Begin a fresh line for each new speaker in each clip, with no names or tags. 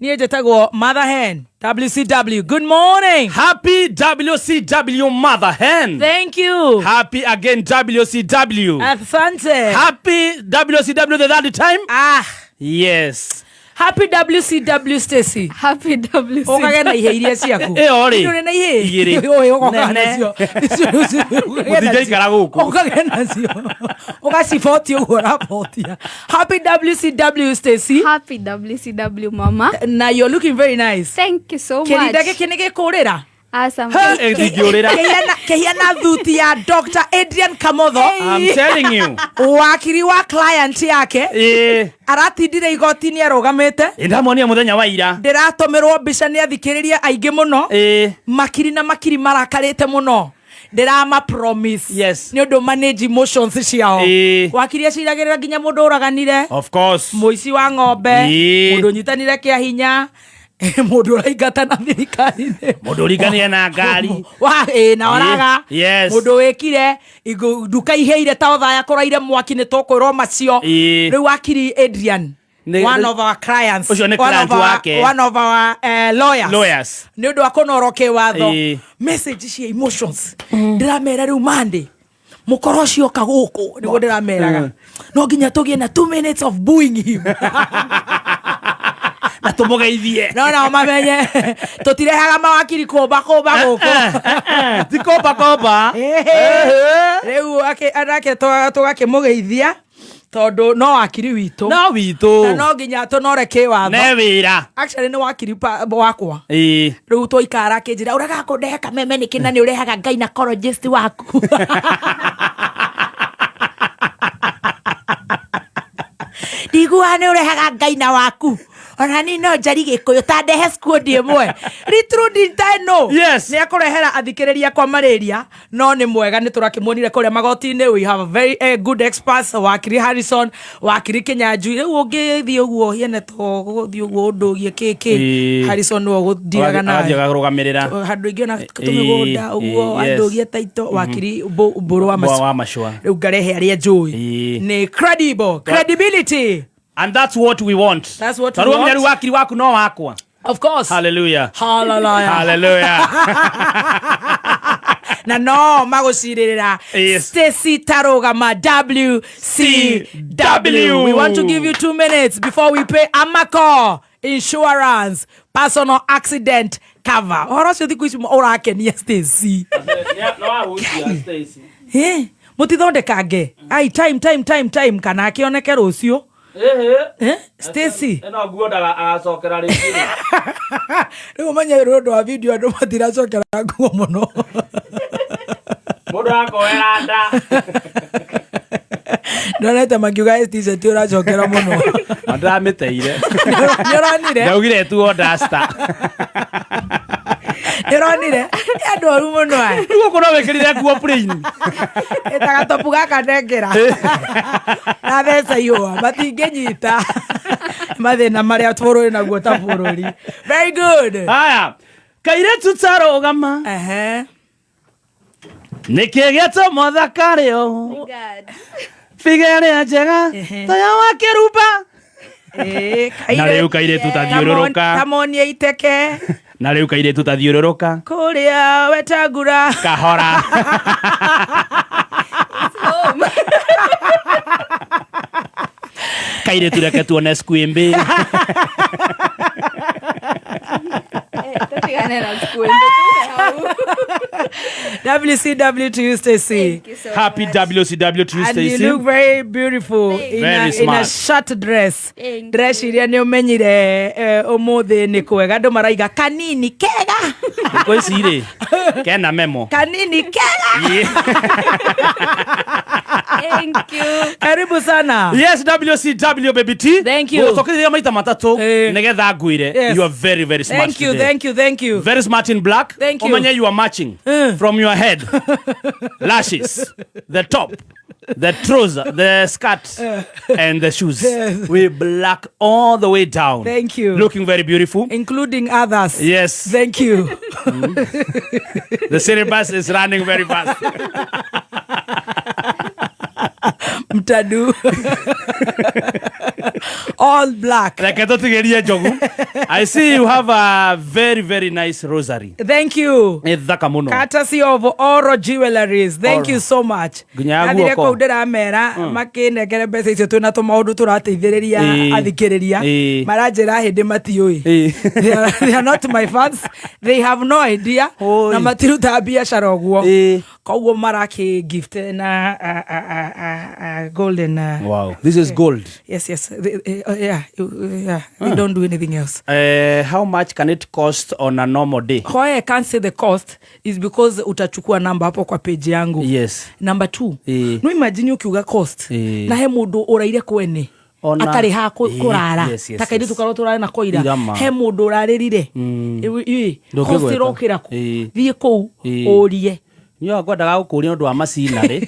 Niĩ njĩtagwo Mother Hen WCW. Good morning.
Happy WCW Mother Hen.
Thank you.
Happy again WCW.
Asante.
Happy WCW the third time.
Ah.
Yes.
Happy WCW Stacy.
Happy WCW.
Ũkage na ihe iria ciaku.
Ĩyo rĩ.
Ndũrĩ na ihe.
Igĩrĩ.
Ũĩ, ũgoka
Nene.
nacio.
Mũtingĩikara gũkũ.
Ũkage nacio. Ũgacibotia ũguo ũrabotia. Happy WCW Stacy.
Happy WCW mama.
Na you're looking very nice.
Thank you so much.
Kĩrinda gĩkĩ nĩ gĩkũrĩra.
Awesome.
Eh, ndingĩũrĩra.
Kĩhiana thuti ya Dr. Adrian Kamotho.
I'm telling you.
Wakiri wa client yake
Ĩĩ.
aratindire igoti-inĩ arũgamĩte.
Ndamuonia mũthenya wa ira.
Ndĩratũmĩrwo mbica nĩ athikĩrĩria aingĩ mũno.
Ĩĩ.
Makiri na makiri marakarĩte mũno. Ndĩrama promise.
Yes.
Nĩ ũndũ manage emotions ciao.
Ĩĩ.
Wakiri aciragĩrĩra nginya mũndũ ũraganire.
Of course.
Mũici wa ng'ombe.
Ĩĩ.
Mũndũ ũnyitanire kĩa hinya. Mũndũ ũraingatana thirikari-inĩ.
Mũndũ ũringanire na ngari.
Wa ĩ na oraga.
Yes.
Mũndũ wĩkire nduka ihĩire ta othaya kũraire mwaki nĩ tũkwĩrwo macio.
Ĩĩ.
Rĩu wakiri Adrian. One of our clients.
Ũcio nĩ
One
client
of our-
wake.
One of our lawyers.
Lawyers.
Nĩ ũndũ wa kũnorwo kĩwatho.
Ĩĩ.
Message cia emotions. Ndĩramera rĩu Monday. Mũkoro ũcio oka gũkũ nĩguo ndĩrameraga. No nginya tũgĩe na 2 minutes of booing him.
Na tũmũgeithie.
No nao mamenye tũtirehaga mawakiri kũmba kũmba gũkũ.
Ti komba komba.
Rĩu anake tũgakĩmũgeithia tondũ no wakiri witũ.
No witũ.
Na no nginya tũnore kĩwatho.
Ne wĩra.
Actually nĩ wakiri wakwa.
Ĩĩ.
Rĩu twaikara akĩnjĩra ũregaga kũndehe kameme nĩkĩ na nĩ ũrehaga gynecologist waku. Ndiguaga nĩ ũrehaga ngaina waku ona ni no njari gĩkũyũ ta ndehe squad ĩmwe. Little did I know.
Yes.
Nĩ akũrehera athikĩrĩria kwa malaria no nĩ mwega nĩ tũrakĩmuonire kũrĩa magoti-inĩ. We have a very good experts, wakiri Harrison, wakiri Kĩnyanjui. Rĩu ũngĩthiĩ ũguo hiene to gũthiĩ ũguo ũndũgie kĩkĩ
Ĩĩ.
Harrison nĩwe ũgũndiraga
Agathiĩ
nawe
agarũgamĩrĩra.
handũ ingĩona
Ĩĩ,
tũmĩgũnda ũguo
ĩĩ, yes.
andũgie taito wakiri Mbũrũ wa
Mbũrũ wa
Macua.
Macua.
Rĩu ngarehe arĩa njũĩ
Ĩĩ.
nĩ credible credibility.
And that's what we want.
That's what we
Tarũgamia
want.
rĩu wakiri waku no wakwa.
Of course.
Hallelujah.
Hallelujah.
Hallelujah.
Na no magũcirĩrĩra.
Yes.
Stacy Tarũgama WCW. We want to give you 2 minutes before we pay Amaco Insurance personal accident cover. Ũhoro ũcio thikũ ici ũrakenia Stacy. Eh, mũtithondekange ai time time time time kana akĩoneke rũciũ. Eh, Stacy.
Ĩno nguo agacokera rĩngĩ.
Rĩu ũmenye rĩ ũndũ wa video andũ matiracokera nguo mũno.
Mũndũ akoera nda.
Ndonete makiuga t-shirt ũracokera mũno.
Ndĩramĩteire.
Nĩ ũronire?
Ndaugire tuo duster.
Nĩ ũronire? Nĩ andũ oru mũno aya.
Rĩu gũkũ no wĩkĩrire nguo plain.
Ĩta gatopu gaka ndengera na theca ihũa matingĩnyita mathĩna marĩa bũrũri naguo ta bũrũri. Very good.
Haya. Kairĩtu tarũgama.
Ehe.
Nĩkĩ gĩatũma ũthakare ũũ?
God.
Biga ĩrĩa njega
Ehe.
ta ya wa kĩrumba.
Ĩĩ,
Na rĩu kairĩtu tathiũrũrũka.
Tamonie iteke
Na rĩu kairĩtu tathiũrũrũka.
kũrĩa wetangura.
Kahora.
It's home.
Kairĩtu reke tuone squimbi.
Eh, tũtigane na sikuembe tuge hau.
WCW to you, Stacy.
Thank you so
Happy
much.
WCW to you,
And you
Stacy.
look very beautiful
Thank
in
Very
a
smart.
short dress.
Thank
Dress iria nĩ ũmenyire ũmũthĩ nĩ kwega andũ maraiga kanini kega.
Thikũ ici rĩ kena memo.
Kanini kega.
Yeah.
Thank you.
Karibu sana.
Yes, WCW baby T.
Thank you.
Gũcokeria maita matatũ
Eh.
nĩgetha ngwĩre.
Yes.
You are very very smart
Thank you,
today.
thank you, thank you.
Very smart in black.
Thank you.
Umenye you are matching from your head, lashes, the top, the trouser, the skirt, and the shoes.
Yes.
We black all the way down.
Thank you.
Looking very beautiful.
Including others.
Yes.
Thank you.
The syllabus is running very fast.
Mtadu. All black.
Reke tũtigĩrie njogu. I see you have a very very nice rosary.
Thank you.
Nĩ thaka mũno.
Courtesy of Oro Jewelries. Thank
Oro.
you so much.
Nginya ya
Ndathire
guoko.
kũu ndĩramera makĩnengere mbeca icio twĩna tũmaũndũ tũrateithĩrĩria
Ĩĩ.
athikĩrĩria
Ĩĩ.
maranjĩra hĩndĩ matiũĩ.
Ĩĩ.
They are not my fans. They have no idea.
Oi.
Na matirutaga biacara ũguo.
Ĩĩ.
Koguo marakĩ gift na a golden
Wow. This is gold.
Yes. Yeah, yeah. They don't do anything else.
How much can it cost on a normal day?
Why I can't say the cost is because utachukua namba hapo kwa page yangu.
Yes.
Number two.
Ĩĩ.
No imagine ukiuga cost.
Ĩĩ.
Na he mundu uraire kwene.
Ona-
atarĩ ha
Ĩĩ,
kũrara
yes,
ta kairĩtu
yes.
karĩa tũrarĩ nako ira
Irama.
he mũndũ ũrarĩrire Ĩĩ,
Ndũngĩgweta.
cost ĩrokĩra kũ
Ĩĩ.
thiĩ kũu
Ĩĩ.
ũrie
Niĩ ngwendaga gũkũria nĩ ũndũ wa macinarĩ.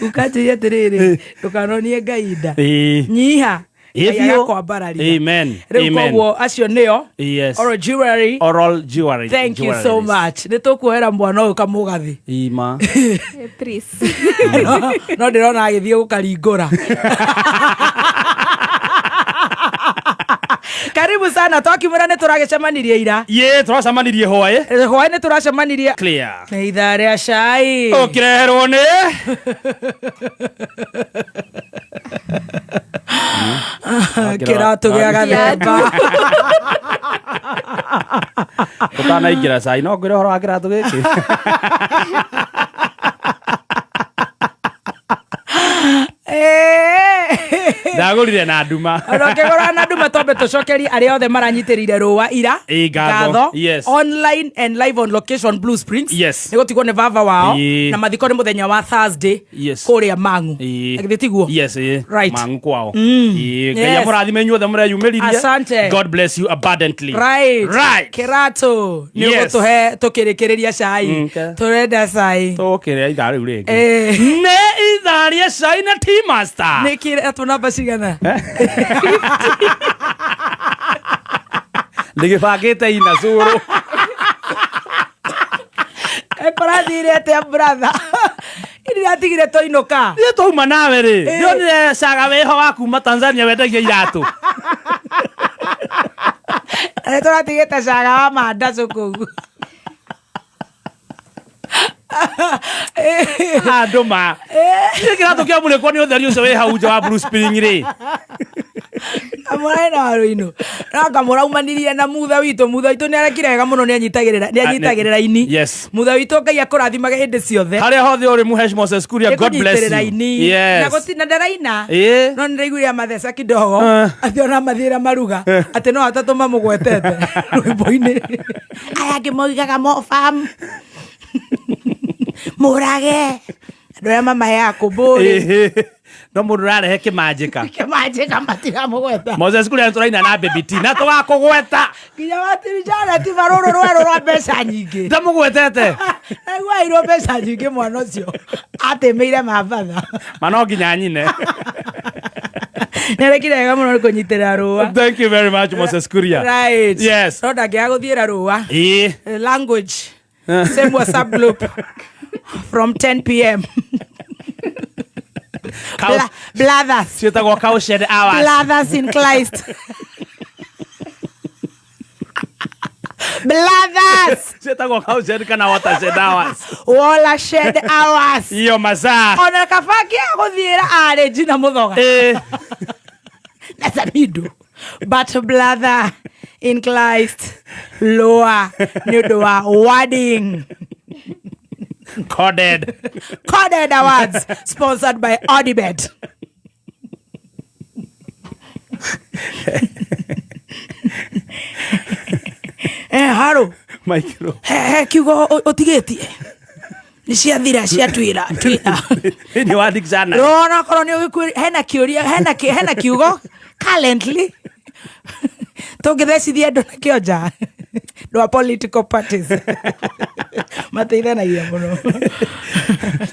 Ũkanjĩria atĩrĩrĩ ndũkanonie Ngai nda
Ĩĩ.
nyiha
Ĩĩ
Ngai
biũ.
agakwambararia.
Amen.
Rĩu
Amen.
koguo acio nĩo
Yes.
Oro Jewelry.
Oral jewelry.
Thank you so
jewelries.
much. Nĩ tũkuoera mwana ũyũ kamũgathĩ.
Ima.
Please.
No ndĩrona agĩthiĩ gũkaringũra. Karibu sana twakimwĩra nĩ tũragĩcemanirie ira.
Ye, tũracemanirie hwaĩ.
Hwaĩ nĩ tũracemanirie.
Clear.
Nĩ ithaa rĩa cai.
Ũkĩreherwo nĩ
Kĩratũ gĩa gathemba.
Tũtanaingĩra cai no ngwĩre ũhoro wa kĩratũ gĩkĩ. Ndagũrire na nduma.
Ona ũkĩgũra na nduma twambe tũcokerie arĩa othe maranyitĩrĩire rũa ira.
Ĩĩ, ngatho. Yes.
Online and live on location Blue Springs.
Yes.
Nĩ gũtigwo nĩ baba wao.
Ĩĩ.
Na mathiko nĩ mũthenya wa Thursday.
Yes.
Kũrĩa Mang'u.
Ĩĩ.
Na githĩ tiguo?
Yes, ĩĩ.
Right.
Mang'u kwao. Ĩĩ, Ngai
Yes.
amũrathime inyuothe mũreyumĩririe.
Asante.
God bless you abundantly.
Right.
Right.
Kĩratũ. Nĩ
Yes.
ũgũtũhe tũkĩrĩkĩrĩria cai.
Okay.
Tũrenda cai.
Tũkĩrĩa ithaa rĩu rĩngĩ.
Ĩĩ.
Nĩ ithaa rĩa cai na Tea Master.
Nĩ kĩratũ namba cigana?
Ndĩgĩbangĩte ina cũrũ.
Kũrathire atĩa brother? Ndĩratigire twainũka.
Ithuĩ twauma nawe rĩ,
Ĩĩ.
ndionire caga wĩho wa kuma Tanzania wendagia iratũ.
Nĩ tũratigĩte caga wa mandacũ kũu.
Andũ ma. Nĩ kĩratũ kĩamũrĩkwo nĩ ũtheri ũcio wĩ hau nja wa Blue Spring rĩ.
Kamũra ena waru-inũ. No kamũra aumanirie na mutha witũ. Mutha witũ nĩ arekire wega mũno nĩ anyitagĩrĩra nĩ anyitagĩrĩra ini.
Yes.
Mutha witũ Ngai akũrathimage hĩndĩ ciothe.
Harĩa hothe ũrĩ Muhesh Moses Kuria,
Nĩ
God bless
kũnyitĩrĩra
you.
ini. Na
Yes.
gũti na ndaraina.
Ĩĩ.
No nĩndĩraiguire matheca kidogo.
Eh.
Atĩ ona mathiĩra maruga. Atĩ no atatũ mamũgwetete rwĩmbo-inĩ. Aya angĩ moigaga mofam. Mũrage. Andũ arĩa mamaheaga kũmbũrĩ.
Ĩhĩ. No mũndũ ũrarehe kĩmanjĩka.
Kĩmanjĩka matiramũgweta.
Moses Kuria nĩtũraina na Baby T na tũgakũgweta.
Nginya watirijana tiba rũrũ rwerũ rwa mbeca nyingĩ.
Ndamũgwetete.
Naigua airwo mbeca nyingĩ mwana ũcio atĩmĩire mabatha.
Ma no nginya nyine.
Nĩarekire wega mũno nĩ kũnyitĩrĩra rũa.
Thank you very much Moses Kuria.
Right.
Yes.
No ndangĩaga gũthiĩra rũa.
Ĩĩ.
Language. Same WhatsApp group from 10 p.m. Blathers.
Ciĩtagwo cowshed hours.
Blathers in Christ. Blathers.
Ciĩtagwo cowshed kana watershed hours.
Watershed hours.
Iyo masaa.
Ona kaba angĩaga gũthiĩra arĩ njina mũthoga.
Ĩĩ.
Na Samido. But brother in Christ, loa nĩ ũndũ wa wording.
Coded.
Coded Awards sponsored by Audibet. Haro.
Micro.
He kiugo ũtigĩtie. Nĩ ciathira ciatwĩra twĩra.
Thĩinĩ wa dictionary.
Rona korwo nĩ ũgĩkwĩra hena kĩũria hena kiugo currently tũngĩthecithia andũ nakĩo nja ndwa political parties mateithanagia mũno.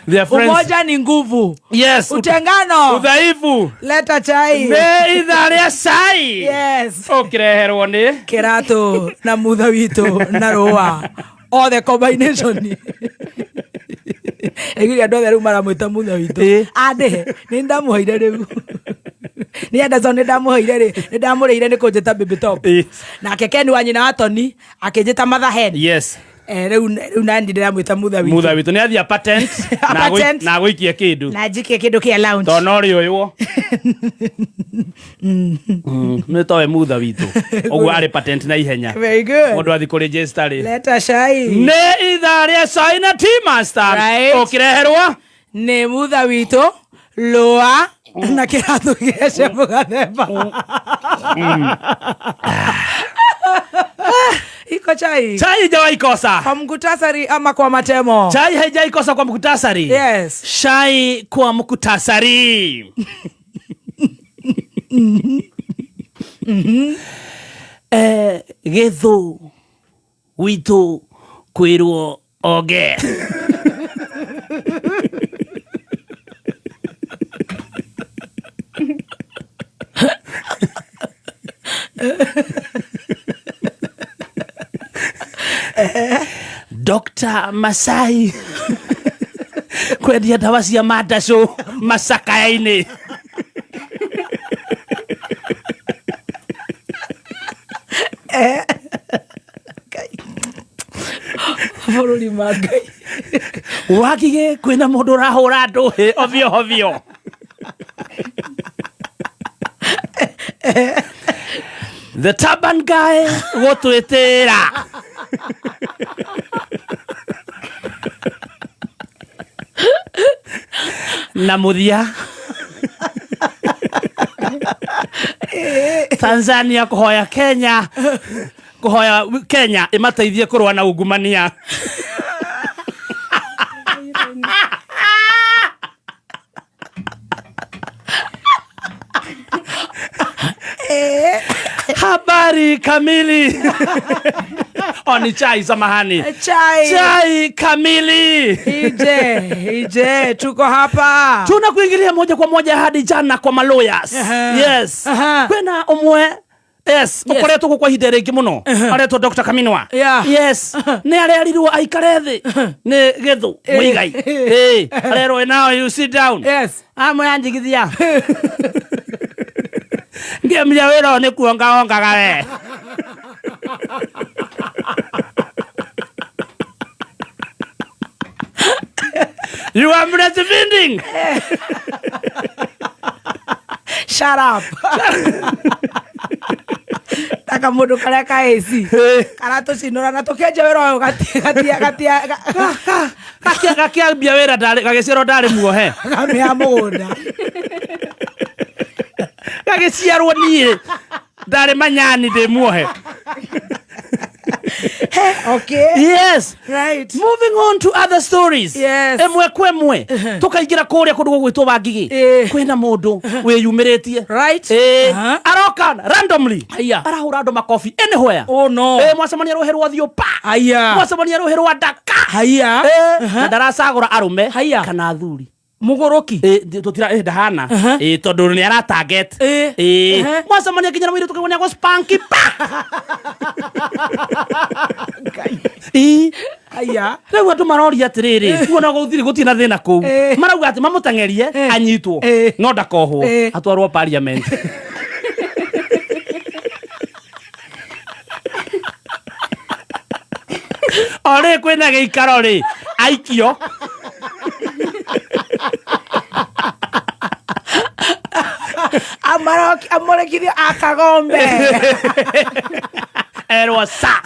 Their friends.
Umoja ni nguvu.
Yes.
Utengano.
Udhaifu.
Leta chai.
Nĩ ithaa rĩa cai.
Yes.
Ũkĩreherwo nĩ
Kĩratũ na mutha witũ na rũa. All the combination. Aiguire andũ othe rĩu maramwĩta mutha witũ.
Ĩ.
Andĩhe nĩ ndamũheire rĩu. Nĩ Anderson nĩ ndamũheire rĩ, nĩ ndamũrĩire nĩ kũnjĩta baby top.
Ĩ.
Nake Ken wa nyina wa Tony akĩnjĩta mother hen.
Yes.
Eh, rĩu nani ndĩramwĩta mutha witũ.
Mutha witũ nĩ athiĩ patent na
Patent.
na agũikie kĩndũ.
Na njikie kĩndũ kĩa lounge.
Tondũ no rĩoywo. Nĩ towe mutha witũ. Ũguo arĩ patent na ihenya.
Very good.
Mũndũ athiĩ kũrĩ Jester rĩ.
Leta cai.
Nĩ ithaa rĩa cai na Tea Master.
Right.
Ũkĩreherwo
Nĩ mutha witũ lũa na kĩratũ gĩa cebu gathemba. Iko chai.
Chai haijawahi-kosa.
Kwa mkutasari ama kwa matemo.
Chai haijaikosa kwa mkutasari.
Yes.
Chai kwa mkutasari. Eh, gĩthũ witũ kwĩrwo oge. Dr. Masai kwendia ndawa cia mandacũ macakaya-inĩ.
Bũrũri ma Ngai.
Wangigĩ kwĩna mũndũ ũrahũra andũ hĩ ovyo ovyo. The Turban guy gũtwĩtĩra. Na mũthia Tanzania kũhoya Kenya kũhoya Kenya ĩmateithie kũrũa na ungumania. Habari kamili. Oh, ni chai, samahani.
Chai.
Chai kamili.
Ije, ije, tuko hapa.
Tunakuingilia moja kwa moja hadi jana kwa maloyas.
Aha.
Yes.
Aha.
Kwĩna ũmwe yes ũkoretwo gũkũ kwa ihinda rĩngĩ mũno aretwo Dr. Kaminwa.
Yeah.
Yes. Nĩ arerirwo aikare thĩ nĩ gĩthũ mũigai. Ĩ, arerwo now you sit down.
Yes.
Amwe anjigithia. Ngĩambia wĩra ũyũ nĩ kuonga ongaga we. You are breastfeeding.
Shut up. Taka mũndũ karĩa ka AC. Karatũcinũra na tũkĩanjia wĩra ũyũ gatia gatia gatia
Gakĩambia wĩra gagĩciarwo ndarĩ muohe.
gamĩa mũgũnda.
Gagĩciarwo niĩ ndarĩ manyani ndĩ muohe.
Okay.
Yes.
Right.
Moving on to other stories.
Yes.
Ĩmwe kwa ĩmwe tũkaingĩra kũrĩa kũndũ gũgwĩtwo Wangigĩ.
Ĩ.
Kwĩna mũndũ wĩyumĩrĩtie.
Right.
Ĩ.
Aha.
Aroka randomly.
Aya.
Arahũra andũ makobi anywhere.
Oh no.
Ĩ, mwacemania rũhĩ rwa thiũ pa.
Aya.
Mwacemania rũhĩ rwa ndaka.
Haya.
Ĩ, na ndaracagũra arũme
Haya.
kana athuri.
Mũgũrũki.
Ĩ, tũtira ĩ, ndahana.
Aha.
Ĩ, tondũ nĩ ara target.
Ĩ.
Ĩ,
Aha.
mwacemania nginya na mũirĩtu ũkaigua nĩagũ-spank pa. Ĩ.
Aya.
Rĩu andũ maroria atĩrĩrĩ, kuona gũtirĩ gũtirĩ na thĩna kũu.
Ĩ.
Marauga atĩ mamũteng'erie
Ĩ.
anyitwo
Ĩ.
no ndakohwo
Ĩ.
atwarwo parliament. O rĩ kwĩna gĩikaro rĩ aikio.
Amaroki amũrekithio akagombe.
Erwo sa.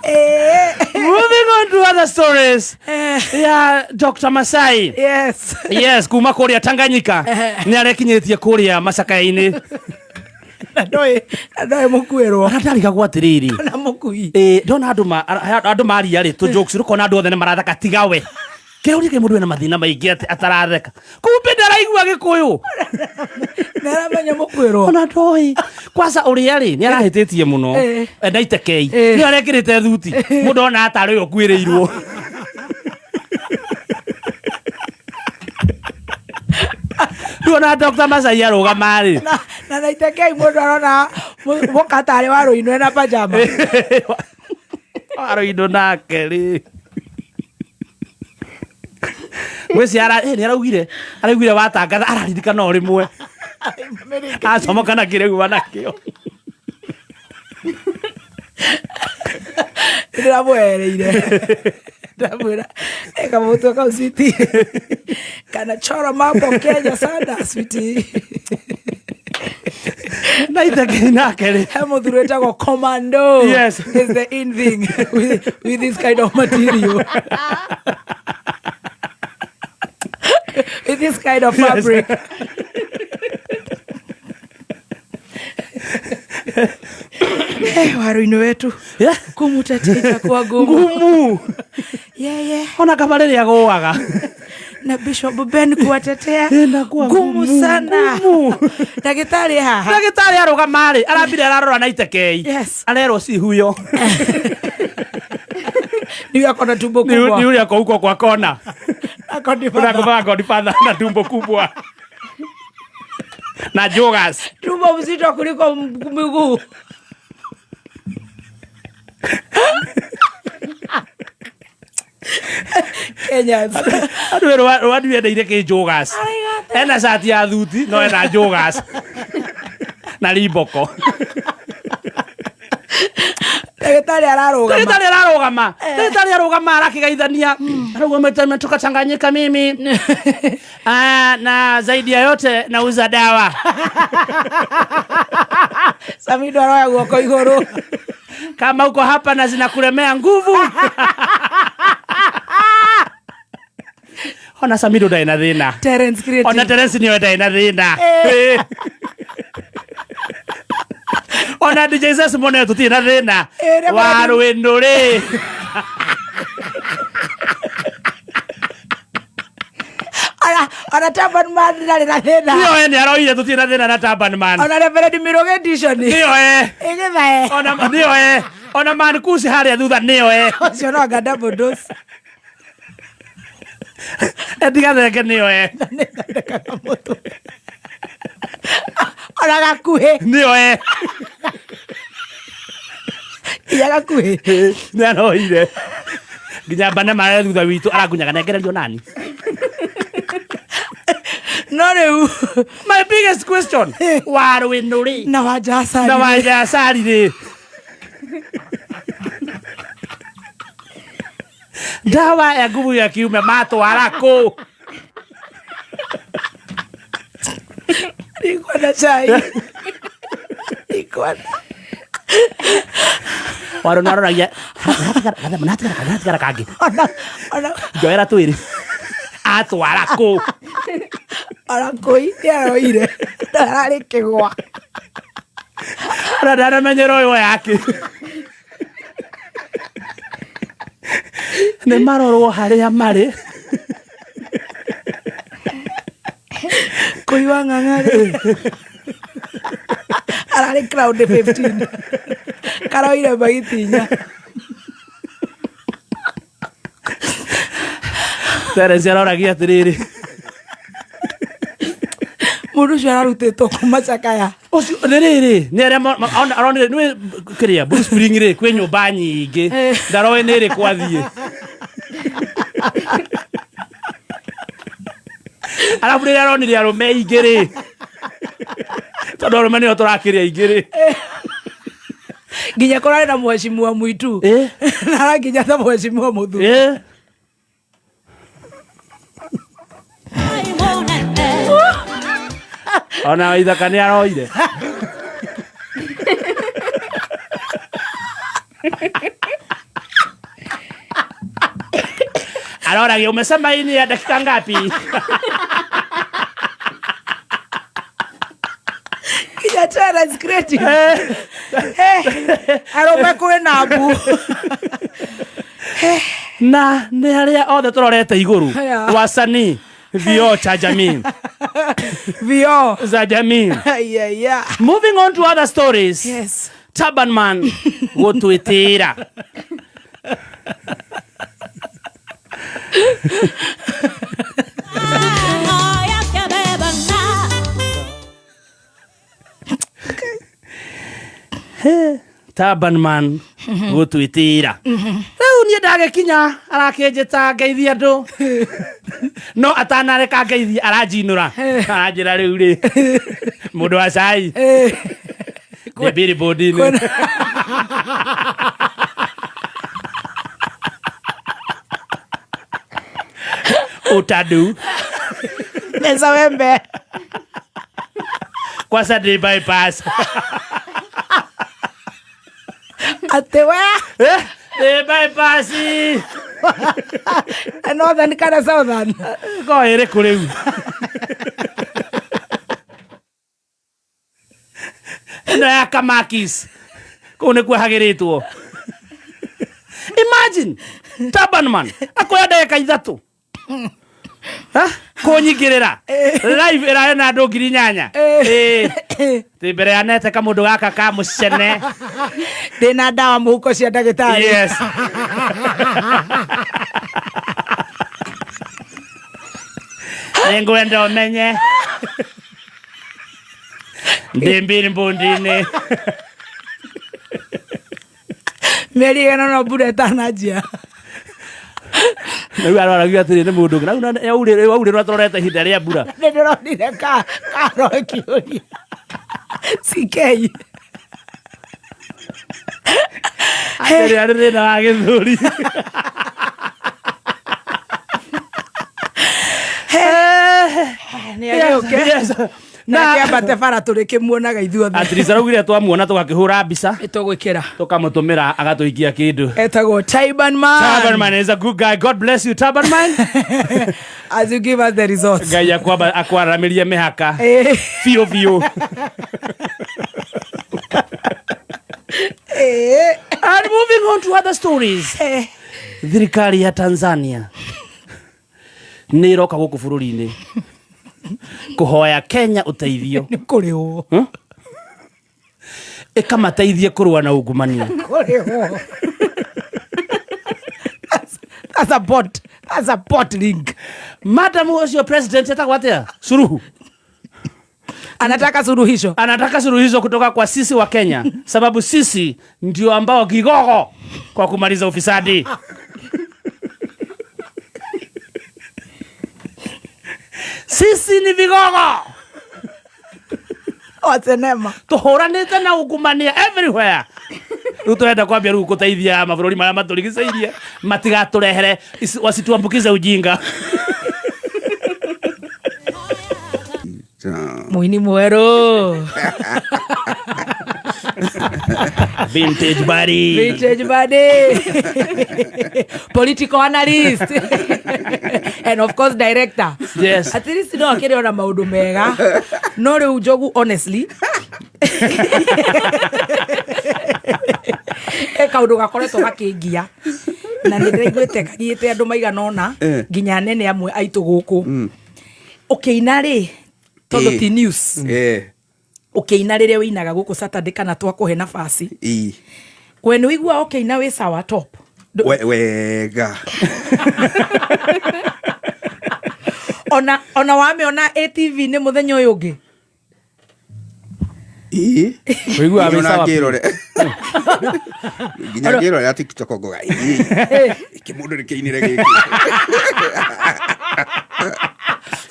Ĩ.
Moving on to other stories.
Eh.
Ya Dr. Masai.
Yes.
Yes, kuma kũrĩa Tanganyika nĩ arekinyĩtie kũrĩa macakaya-inĩ.
Na ndoĩ mũkuĩrwo.
Na ndarigagwo atĩrĩrĩ.
Na mũkui.
Ĩ, ndona andũ andũ maria rĩ tũ jokes rũkona andũ othe nĩ maratheka tiga we. Kĩrĩa kĩ mũndũ ena mathĩna maingĩ atĩ ataratheka. Kumbe ndaraigua gĩkũyũ.
Nĩaramenya mũkuĩrwo.
Ona ndoĩ. Kwanza ũrĩa rĩ nĩ arahĩtĩtie mũno.
Ĩ.
Enda itekei.
Ĩ.
Nĩ arekĩrĩte thuti. Mũndũ ona atarĩ ũyũ ũkuĩrĩirwo. Rĩu ona Dr. Masai arũgama rĩ.
Na naitekei mũndũ arona mũkatarĩ wa rũinwe na pajama.
Waroindo nake rĩ gwĩciara nĩ araugire araugire watangatha araririkana o rĩmwe acomoka na kĩrĩu nakĩo.
Ndĩramwereire ndamwĩra kamũtwe kau switi kanachora mambo Kenya sana switi.
Na itheke nake rĩ.
He mũthuri wĩtagwo commando.
Yes.
Is the in thing with this kind of material, with this kind of fabric. Eh, waruinĩ wetu kumutetea itakuwa ngumu.
Ngumu.
Yeye
ona kaba rĩrĩa gũaga
na Bishop Ben kuwatetea
Inakuwa
ngumu
ngumu,
sana.
Ngumu.
Ndagĩtarĩ haha.
Ndagĩtarĩ arũgama rĩ arambire ararora na itekei. Arerwo si huyo.
Niwe akona tumbo
ni
kubwa.
Ni yule ako huko kwa kona.
Ako ni baba.
Unakuvaa Godfather na tumbo kubwa na joggers.
Tumbo mzito kuliko miguu. Kenyans.
Andũ erũ rwani wendeire kĩ joggers. Ena cati ya thuti no ena joggers na rimboko.
Ndagĩtarĩ ararũgama.
Ndagĩtarĩ ararũgama. Ndagĩtarĩ arũgama arakĩgeithania arũgamĩte ametoka Tanganyika mimi. Ah, na zaidi ya yote nauza dawa.
Samido aroya guoko igũrũ.
Kama uko hapa na zinakulemea nguvu. Ona Samido ndarĩ na thĩna.
Terence Creative.
Ona Terence nĩwe ndarĩ na thĩna. Ona DJ Zes mwene tũtirĩ na thĩna.
Eh, rĩa
Wa rwĩndũ rĩ.
Ona Taban Man ndarĩ na thĩna.
Nĩyo we nĩ aroire tũtirĩ na thĩna na Taban Man.
Ona Reverend Miroge Edition.
Nĩyo we.
Ĩgĩthae.
Ona nĩyo we. Ona Man Kusi harĩa thutha nĩyo we.
Ũcio no anga double dose.
Etigathenge nĩyo we.
Nĩthondekaga mũtwe. Ona gakuhĩ.
Nĩyo we.
Nginya gakuhĩ.
Nĩ aroire. Nginya mbane marĩa thutha witũ arakunyaga nengererio nani.
No rĩu.
My biggest question. Wa rwĩndũ rĩ.
Na wanja acari.
Na wanja acari rĩ. Ndawa ya nguvu ya kiume matwara kũ?
Ndikwenda chai. Ndikwenda.
Waru nĩ aroragia natigara kangĩ.
Ona ona
Njoera twĩrĩ. Atwara kũ?
Ona kũi nĩ aroire. Ararĩ kĩgwa.
Ona ndanamenyera ũyũ yake. Nĩ marorwo harĩa marĩ.
Kũi wa ng'ang'a rĩ. Ararĩ cloud 15. Karoire mbagiti inya.
Terence aroragia atĩrĩrĩ.
Mũndũ ũcio ararutĩtwo kuma Cakaya.
Ũcio nĩ rĩrĩ nĩ arĩa aronire nĩ kĩrĩa Bruce Spring rĩ kwĩ nyũmba nyingĩ ndaroĩ nĩ ĩrĩkũ athiĩ. Arabu rĩrĩa aronire arũme aingĩ rĩ tondũ arũme nĩo tũrakĩrĩa aingĩ rĩ.
Nginya kũrarĩ na mheshimiwa mwitu. Na aranginya ta mheshimiwa mũthuri.
Ona ithaka nĩ aroire. Aroragia umesema hii ni ya dakika ngapi?
Nginya Terence Creative. Arũme kwĩ na mbu.
Na nĩ arĩa othe tũrorete igũrũ. Wasanii vioo cha jamii.
Vioo
za jamii.
Yeah, yeah.
Moving on to other stories.
Yes.
Taban Man gũtwĩtĩra. Taban man gũtwĩtĩra rĩu niĩ ndagĩkinya arakĩnjĩta ngeithie andũ no atanareka ngeithie aranjinũra aranjĩra rĩu rĩ mũndũ wa cai ndĩ billboard-inĩ utadu
meza wembe
kwanza ndĩ bypass
atä we
Eh, ndĩ bypass
northern kana southern
ko ĩrĩkũ rĩu ĩno ya kamakis kũu nĩkuo hagĩrĩtwo imagine tabanman akoya ndagĩka ithatũ Ha? kũnyingĩrĩra live ĩrarĩ na andũ 8,000 Ĩĩ. Tĩ mbere ya nete kamũndũ gaka ka mũcene
ndä na ndawa må huko cia ndagä tarä
yes nĩngwenda ũmenye ndĩ mbiri mbũndi-inĩ
mä eri ä no mbura ĩtananjia
rĩu araragia atĩrĩ nĩ mũndũ ũngĩ rĩu waurĩrwo atũrorete ihinda rĩa mbura
nä ndä ronire karo kä å ria cikei
atĩrĩ arĩ thĩna wa gĩthũri
nä agä å ke
Yes.
na ambate bara tå rä kä muonaga ithuothe
At least araugire twamuona tũgakĩhũra mbica
nä tå gwä kä ra
tũkamũtũmĩra agatũikia kĩndũ
etagwo Taiban man
Taban man is a good guy. God bless you, Taban man.
as you give us the results
Ngai akwaramĩrie mĩhaka
Eh,
biũ biũ.
eh,
And moving on to other stories.
eh.
Thirikari ya Tanzania nĩ ĩroka gũkũ bũrũri-inĩ kũhoya Kenya ũteithio
nä kå rä wo
ĩkamateithie kũrũa na ungumania.
kå rä wo That's a bot. That's a bot link.
Madam ũcio president etagwo atĩa? Suluhu.
Anataka suluhisho.
Anataka suluhisho kutoka kwa sisi wa Kenya, sababu sisi ndio ambao kigogo kwa kumaliza ufisadi. Sisi ni vigogo,
Wa sinema.
tũhũranĩte na ungumania everywhere. Rĩu tũrenda kwambia rĩu gũteithia mabũrũri marĩa matũrigicĩirie matigatũrehere wasituambukize ujinga.
Muini mwerũ.
Vintage buddy.
Vintage buddy. Political analyst. And of course director.
Yes.
At least no akĩrĩ ona maũndũ mega. No rĩu Njogu honestly he kaũndũ gakoretwo gakĩngia na nĩ ndĩraiguĩte kagiĩte andũ maigana ũna
Eh.
nginya anene amwe aitũ gũkũ ũkĩina rĩ tondũ
Eh.
ti news
Eh,
ũkĩina rĩrĩa wĩinaga gũkũ Saturday kana twakũhe nabaci
ii.
we nĩ ũiguaga ũkĩina wĩ sawa top
Wega.
ona wamĩona ATV nĩ mũthenya ũyũ ũngĩ
Ii.
Ũiguaga wĩ
Nginya
sawa biũ.
ngĩrore. Nginya ngĩrorera TikTok ngoga. Ii. Kĩmũndũ nĩkĩinire gĩkĩ.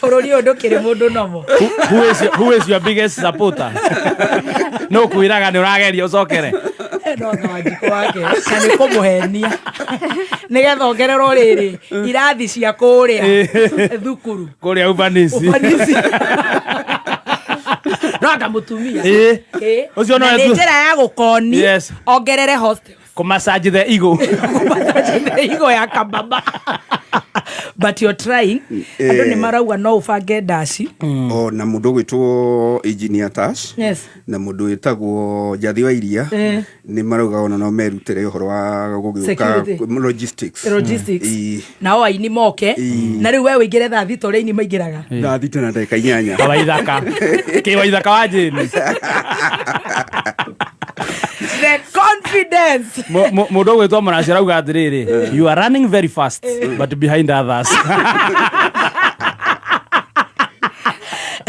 bũrũri ũyũ ndũkĩrĩ mũndũ nomo
Who is your biggest supporter? No kwĩraga nĩ ũrageria ũcokere.
no anga wanjikũ wake na nĩ kũmũhenia nĩgetha ongererwo rĩrĩ irathi cia kũrĩa thukuru
Kũrĩa ubanisi.
Ubanisi. no anga mũtumia
Ĩĩ.
Ĩĩ.
Ũcio no
Na nĩ
etu-
njĩra ya gũkoni
Yes.
ongerere hostel
Kũmassage the ego.
igo ya kababa but you're trying andå nä marauga no å bange ndaci
O na mũndũ ũgwĩtwo Engineer Tash.
Yes.
Na mũndũ wĩtagwo Njathi wa Iria.
Eh.
Nĩ marauga ona no merutĩre ũhoro wa gũgĩũka
Security.
logistics.
logistics
Ii.
nao aini moke
Ii.
na rä u we wä ingä re thaa thita å rä aini maingä raga
Thaa thita na ndagĩka inyanya.
Kawaithaka. Kĩwaithaka wa Jane.
the confidence
Mũndũ ũgwĩtwo Mũraci arauga atĩrĩrĩ, you are running very fast but behind others.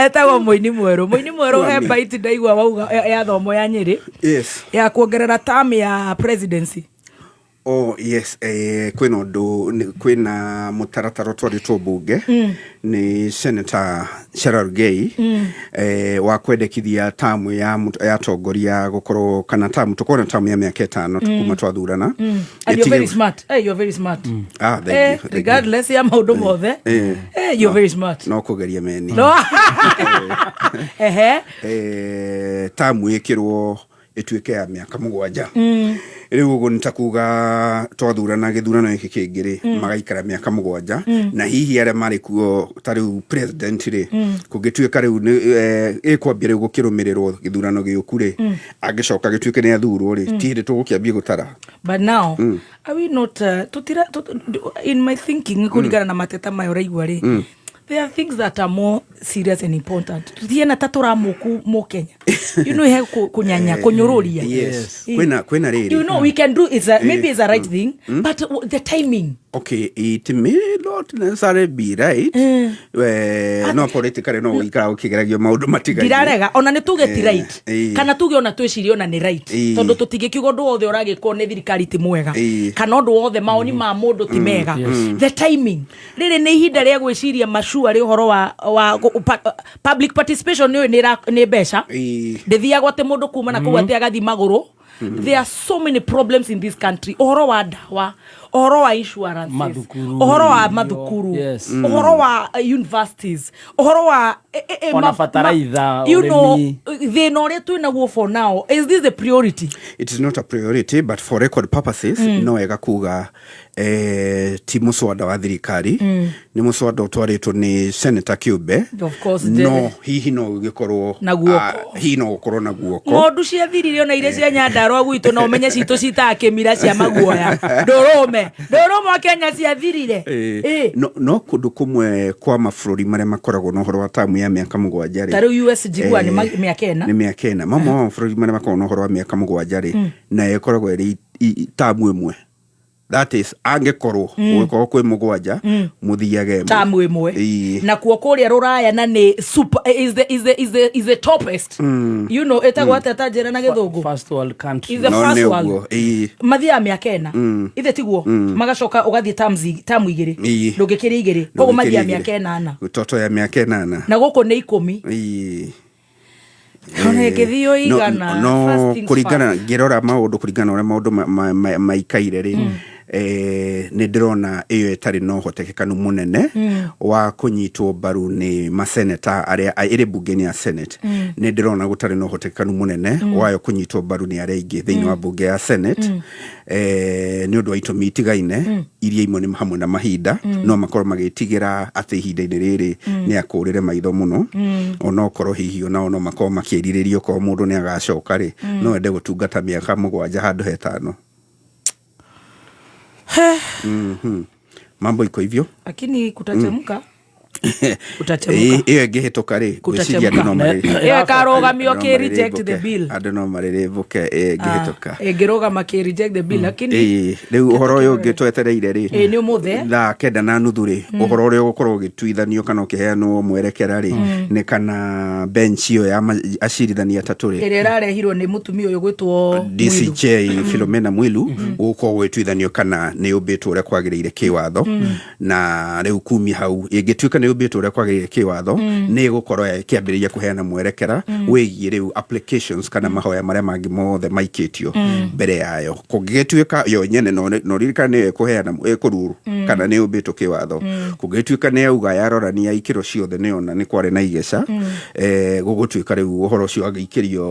Etagwo Mũini Mwerũ. Mũini Mwerũ, he
Mwami.
baiti ndaigua wauga ya thomo ya Nyĩrĩ ya kuongerera term ya presidency.
Oh yes, kwĩna ũndũ kwĩna mũtaratara ũtwarĩtwo mbunge nĩ Senator Cherargei wa kwendekithia tamu ya atongoria gũkorwo kana tamu tũkorwo na tamu ya mĩaka 5 kuma twathurana.
And you're very smart. Hey, you're very smart.
Ah, thank you, thank you.
Regardless ya maũndũ mothe. You're very smart.
No kũgeria meni.
No. Ehe.
Tamu ĩkĩrwo ĩtuĩke ya mĩaka 7. Rĩu ũguo nĩ ta kuga twathurana gĩthurano gĩkĩ kĩngĩ rĩ, magaikara mĩaka 7, na hihi arĩa marĩ kuo ta rĩu president rĩ, kũngĩtuĩka rĩu ĩkwambia rĩu gũkĩrũmĩrĩrwo gĩthurano gĩũku rĩ, angĩcoka gĩtuĩke nĩ athurwo rĩ, ti hĩndĩ tũgũkĩambia gũtara.
But now, are we not tutira, in my thinking, kũringana na mateta maya ũraigua rĩ, there are things that are more serious and important. Tuthiena ta tũramũku mũkenya, he kũnyanya kũnyũrũria.
Yes. Kwĩna rĩrĩ.
You know, we can do it's a, maybe it's a right thing, but the timing.
Okay, it may not necessarily be right. No politically no gũikara gũkĩgeragio maũndũ matigaine.
Ndirarega ona nĩ tuge ti right, kana tuge ona twĩcirie ona nĩ right, tondũ tũtingĩkiuga ũndũ wothe ũragĩkwo nĩ thirikari ti mwega, kana ũndũ wothe maoni ma mũndũ ti mega. The timing, rĩrĩ nĩ ihinda rĩa gwĩciria macua rĩ ũhoro wa public participation nĩ nĩ mbeca. Ndĩthiagwo atĩ mũndũ kuma na kũu atĩ agathiĩ magũrũ. There are so many problems in this country, ũhoro wa ndawa, ũhoro wa insurances,
Mathukuru.
ũhoro wa mathukuru, ũhoro wa universities, ũhoro wa
Ona bataraitha,
you know,
ũrĩmi.
Thĩna ũrĩa twĩ naguo for now, is this the priority?
It is not a priority, but for record purposes no wega kuga ti mũswada wa thirikari, nĩ mũswada ũtwarĩtwo nĩ senator kĩũmbe.
Of course,
no hihi no gũgĩkorwo
Na guoko.
Hihi no gũkorwo na guoko.
Ng'ondu ciathirire ona iria cia Nyandarua gwitũ, na ũmenye citũ citaga kĩmira cia maguoya. Ndũrũme, ndũrũme wa Kenya ciathirire.
No kũndũ kũmwe kwa mabũrũri marĩa makoragwo na ũhoro wa tamu ya mĩaka 7 rĩ,
Ta rĩu US njiguaga nĩ mĩaka 4.
Nĩ mĩaka 4. Mamwe ma mabũrũri marĩa makoragwo na ũhoro wa mĩaka 7 rĩ, nayo ĩkoragwo ĩrĩ tamu ĩmwe, that is angĩkorwo gũgĩkorwo kwĩ 7 mũthiage ĩmwe.
Tamu ĩmwe. Nakuo kũrĩa rũraya na nĩ super, is the topest, ĩtagwo atĩa, ta njĩra na Gĩthũngũ?
First world country.
Is the
No
first
nĩ
world.
ũguo.
Mathiaga mĩaka 4, ithe tiguo? Magacoka ũgathiĩ tamu 2. Ndũngĩkĩria 2, koguo mathiaga mĩaka 8.
Toto ya mĩaka 8.
Na gũkũ nĩ 10. Ona ĩngĩthiĩ igana,
no
first things
kũringana
first.
Ngĩrora maũndũ kũringana na ũrĩa maũndũ maikaire rĩ, nĩ ndĩrona ĩyo ĩtarĩ na ũhotekekanu mũnene wa kũnyitwo mbaru nĩ maseneta arĩa ĩrĩ mbunge-inĩ ya Senate. Nĩ ndĩrona gũtarĩ na ũhotekekanu mũnene wayo kũnyitwo mbaru nĩ arĩa aingĩ thĩinĩ wa mbunge ya Senate, nĩ ũndũ wa itũmi itigaine, iria imwe nĩ hamwe na mahinda. No makorwo magĩtigĩra atĩ ihinda-inĩ rĩrĩ nĩ akũrĩre maitho mũno, onokorwo hihi onao no makorwo makĩrirĩria okorwo mũndũ nĩ agacoka rĩ, no ende gũtungata mĩaka 7 handũ he 5. Mambo iko hivyo.
Lakini kutachemka, kutachemka.
Ĩyo ĩngĩhĩtũka rĩ, ngwĩciria andũ no
Ĩyo ĩkarũgamio
andũ no
kĩ reject the
marĩrĩmbũke.
bill.
Andũ no marĩrĩmbũke ĩngĩhĩtũka.
Ĩngĩrũgama kĩ reject the bill, lakini
Rĩu ũhoro ũyũ ũngĩ twetereire rĩ,
Ĩĩ, nĩ ũmũthĩ.
thaa 9:30 rĩ, ũhoro ũrĩa ũgũkorwo ũgĩtuithanio kana ũkĩheanwo mwerekera rĩ, nĩ kana bench ĩyo ya acirithania atatũ rĩ,
Ĩrĩa ĩrarehirwo nĩ mũtumia ũyũ gwĩtwo Mwilu.
DCJ Philomena Mwilu, gũkorwo gwĩtuithanio kana nĩ ũmbĩtwo ũrĩa kwagĩrĩire kĩwatho. Na rĩu kumia hau, ĩngĩtuĩka nĩ ũmbĩtwo ũrĩa kwagĩrĩire kĩwatho, nĩ ĩgũkorwo ĩkĩambĩrĩria kũheana mwerekera wĩgiĩ rĩu applications kana mahoya marĩa mangĩ mothe maikĩtio mbere yayo. Kũngĩgĩtuĩka yo nyene no ririkane nĩyo ĩkũheana ĩkũruru kana nĩ ũmbĩtwo kĩwatho, kũngĩtuĩka nĩ yauga yarorania ikĩro ciothe nĩyona nĩ kwarĩ na igeca, gũgũtuĩka rĩu ũhoro ũcio agĩikĩrio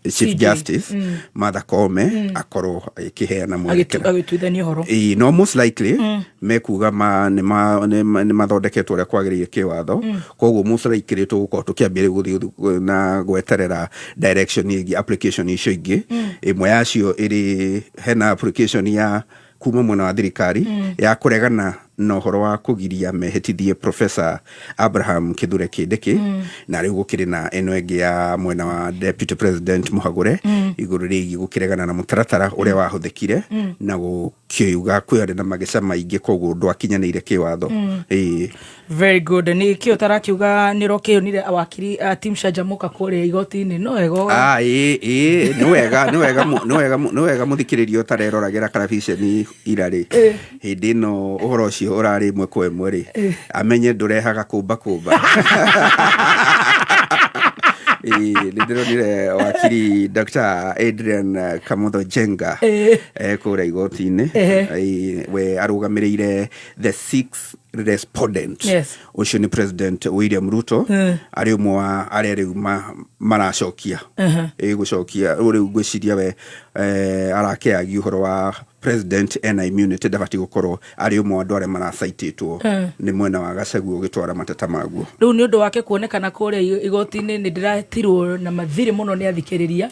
Chief
CJ.
Justice Martha Koome akorwo ĩkĩheana mwerekera.
Agĩtuithania ũhoro.
Ĩĩ, no most likely mekuga ma nĩ mathondeketwo ũrĩa kwagĩrĩire kĩwatho, koguo most likely tũgũkorwo tũkĩambia rĩu gũthiĩ na gweterera direction ĩgiĩ application icio ingĩ. Ĩmwe yacio ĩrĩ hena application ya kuma mwena wa thirikari ya kũregana na ũhoro wa kũgiria mehĩtithie Professor Abraham Kithure Kindiki, na rĩu gũkĩrĩ na ĩno ĩngĩ ya mwena wa Deputy President Mũhagũre igũrũ rĩgiĩ gũkĩregana na mũtaratara ũrĩa wahũthĩkire na gũkiuga kwĩ na mageca maingĩ, koguo ndwakinyanĩire kĩwatho. Ĩĩ.
Very good. Nä kä å tarakiuga nä rokä wakiri team Canjamũka kũrĩa igoti-inĩ no wega.
Ah, ĩ ĩ nĩ wega nĩ wega nĩ wega nĩ wega mũthikĩrĩria ũtareroragĩra karabiceni ira rĩ, hĩndĩ ĩno ũhoro ũcio ũrarĩ ĩmwe kwa ĩmwe rĩ, amenye ndũrehaga kũmba kũmba. Ĩ, nĩ ndĩronire wakiri Dr. Adrian Kamotho Njenga kũrĩa igoti-inĩ. Ĩ, we arũgamĩrĩire the six respondent. Ũcio nĩ President William Ruto, arĩ ũmwe wa arĩa rĩu maracokia, ĩ gũcokia rĩu rĩu ngwĩciria we arakĩagia ũhoro wa president ena immunity, ndabatiĩ gũkorwo arĩ ũmwe wa andũ arĩa maracaitĩtwo nĩ mwena wa Gachagua ũgĩtwara mateta maguo.
Rĩu nĩ ũndũ wake kuonekana kũrĩa igoti-inĩ, nĩ ndĩratirwo na mathirĩ mũno nĩ athikĩrĩria